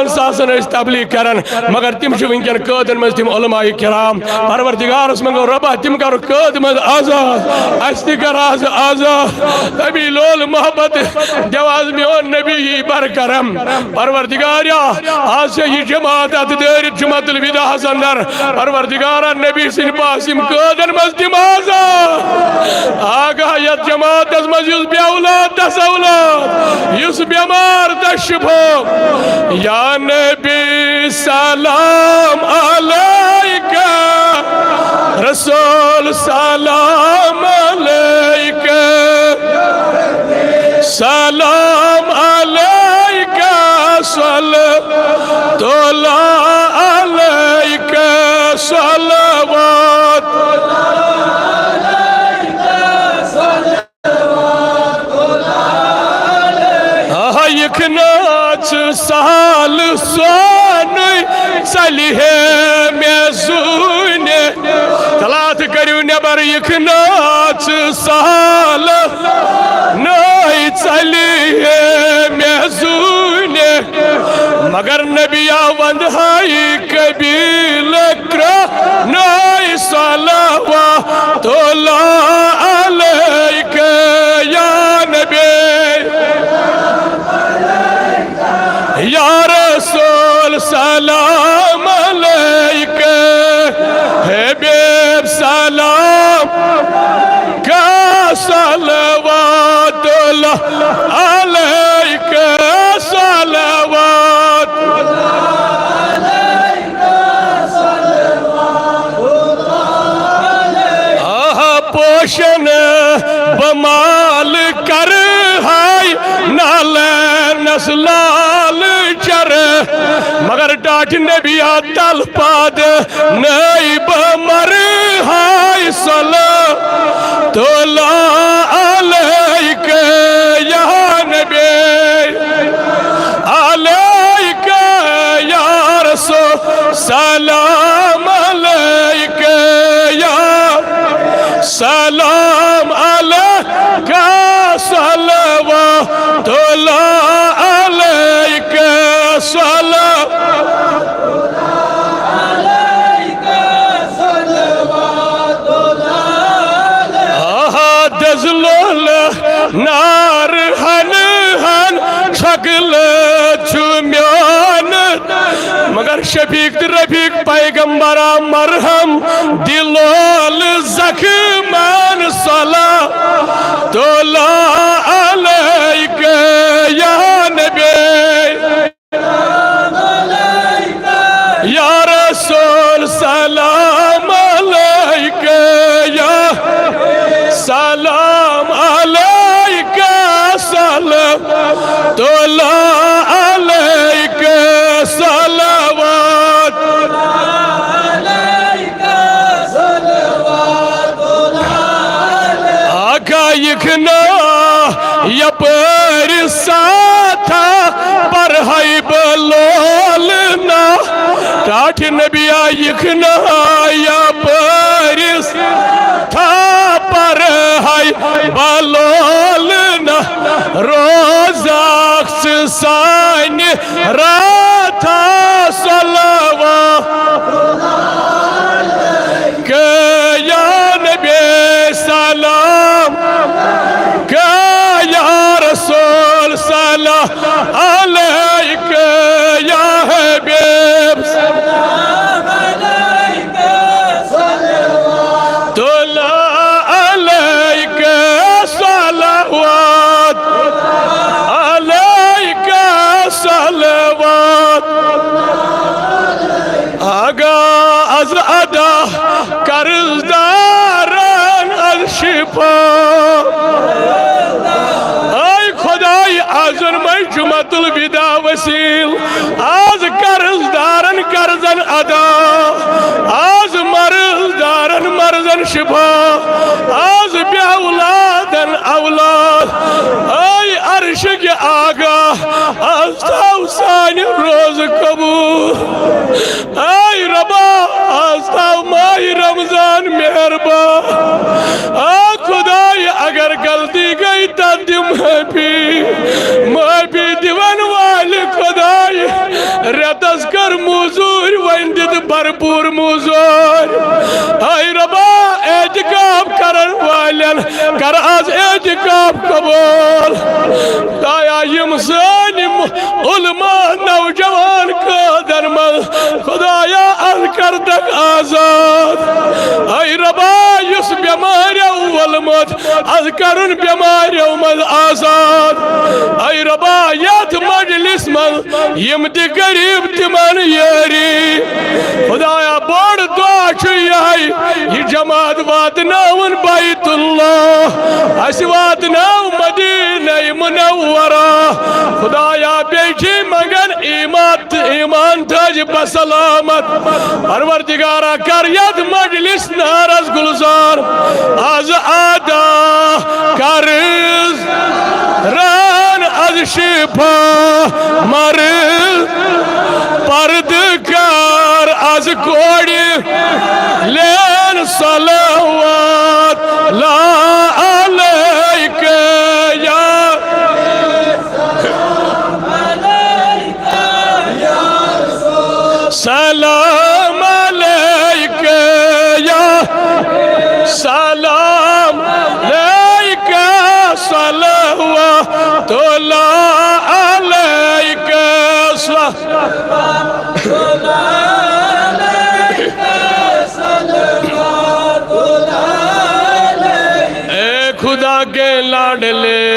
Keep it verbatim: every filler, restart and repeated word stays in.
ساسن ٲسۍ تبلیغ کران، مگر تِم چھِ وٕنکٮ۪ن قٲدن منٛز تِم علماء کرام۔ پروردگارس منٛگو، رۄبا، تِم کرُکھ قٲد منٛز آزاد، اسہِ تہِ کر آز آزاد۔ نبی لول محبت، دِو آز میون نبی یی برکرم۔ پروردگاریا، آز چھےٚ یہِ جماعت اتھ دٲرِتھ جمعۃ الوداعس اندر۔ پروردگارا، نبی سٕنٛدِ پاسہٕ یِم قٲدن منٛز تِم آزاد۔ آگاہ یتھ جماعتس منٛز یُس بے اولاد تس اولاد، یُس بیمار تس شفا۔ یا نبی سلام علیکہ، رسول سلام علیکہ، سلام علیکہ، صلوات اللہ علیکہ، صلوات۔ آہ، یِکھ ناچ سال سونُے ژَلہِ ہے مےٚ زوٗنہِ۔ تلات کٔرِو نٮ۪بر، یِکھ ناچ سال نَے ژَلہِ ہے مےٚ زوٗنہِ۔ مگر نبیا وندہائی قبیلہ کرہ نائی صلوات اللہ علیک یا نبی، یا رسول سلام علیک، حبیب سلام کا صلوات اللہ علیک، صلوات۔ آہ، پوشن بمال کر ہائی نالنس لال چر۔ مگر ٹاٹھ نبیا تل پاد نئی بمر ہائی صلوات اللہ علیک یا نبی، علیک یا رسول سلام علیک یا، سلام علیک صلوات اللہ علیک، صلوات۔ آہا، دزلول نار ہن ہن چھکل چھُ میون، مگر شفیق تہٕ رفیق پیغمبرا مرہم دلول زخمان صلوات اللہ علیک یا نبی۔ یا رسول سلام علیک، یا سلام علیک، صلوات اللہ علیک، صلوات۔ آقا یِکھ نا یپٲرۍ ساتھا پرہائی بلول نا، ٹاٹھ نبیا یِکھ نا یپٲرۍ ساتھا پرہائی بلول نا، روزاکھ ژٕ سانہِ راتھا صلوات۔ کہ یا نبی سلام، کہ یا رسول سلام علیک، یا حبیب سلام علیک، صلوات اللہ علیک، صلوات علیک، صلوات۔ آقا از ادا قرض دارن از شفا۔ اے خدای، از اون مے جمعۃ الوداع وسیل، از قرض دارن قرضن ادا، از مرض دارن مرضن شفا، از بے اولادن اولاد۔ اے عرشک آقا، از تھاو سانہِ روزٕ قبول۔ اے ربا، از تھاو ماہِ رمضان مہربان۔ آ خدای، اگر غلطی گئی تتھ دِ معافی۔ معافی دِوان والہِ خدای، پوٗرٕ موزوٗرۍ۔ اے ربا، اعتکاف کرن والٮ۪ن کر از اعتکاف قبول۔ خدایا، یِم سٲنۍ یِم علماء نوجوان قٲدن منٛز، خدایا، از کر دک آزاد۔ اے ربا، یُس بٮ۪ماریو وولمُت، از کرُن بٮ۪ماریو منٛز آزاد۔ اے ربا، یتھ مجلس منٛز یِم تہِ غریب تِمن یٲری۔ خدایا، بوٚڑ دعا چھُ یِہوٚے، یہِ جماعت واتناوُن بیت اللہ، اسہِ واتناو مدینہ منورہ۔ خدایا، بیٚیہِ چھِ منگان ایمان تہٕ ایمان تھٲوزِ بسلامت۔ پروردگارا، کر یتھ مجلس نارس گلزار از ادا، قرض ران از شفا مرض، پردٕ کر از کورِ لین صلوات لا علیک یا سلام علیک یا سلام علیک، صلوات اللہ علیک، صلوات اللہ علیک، صلوات اللہ علیک۔ اے خدا کے لاڈلے،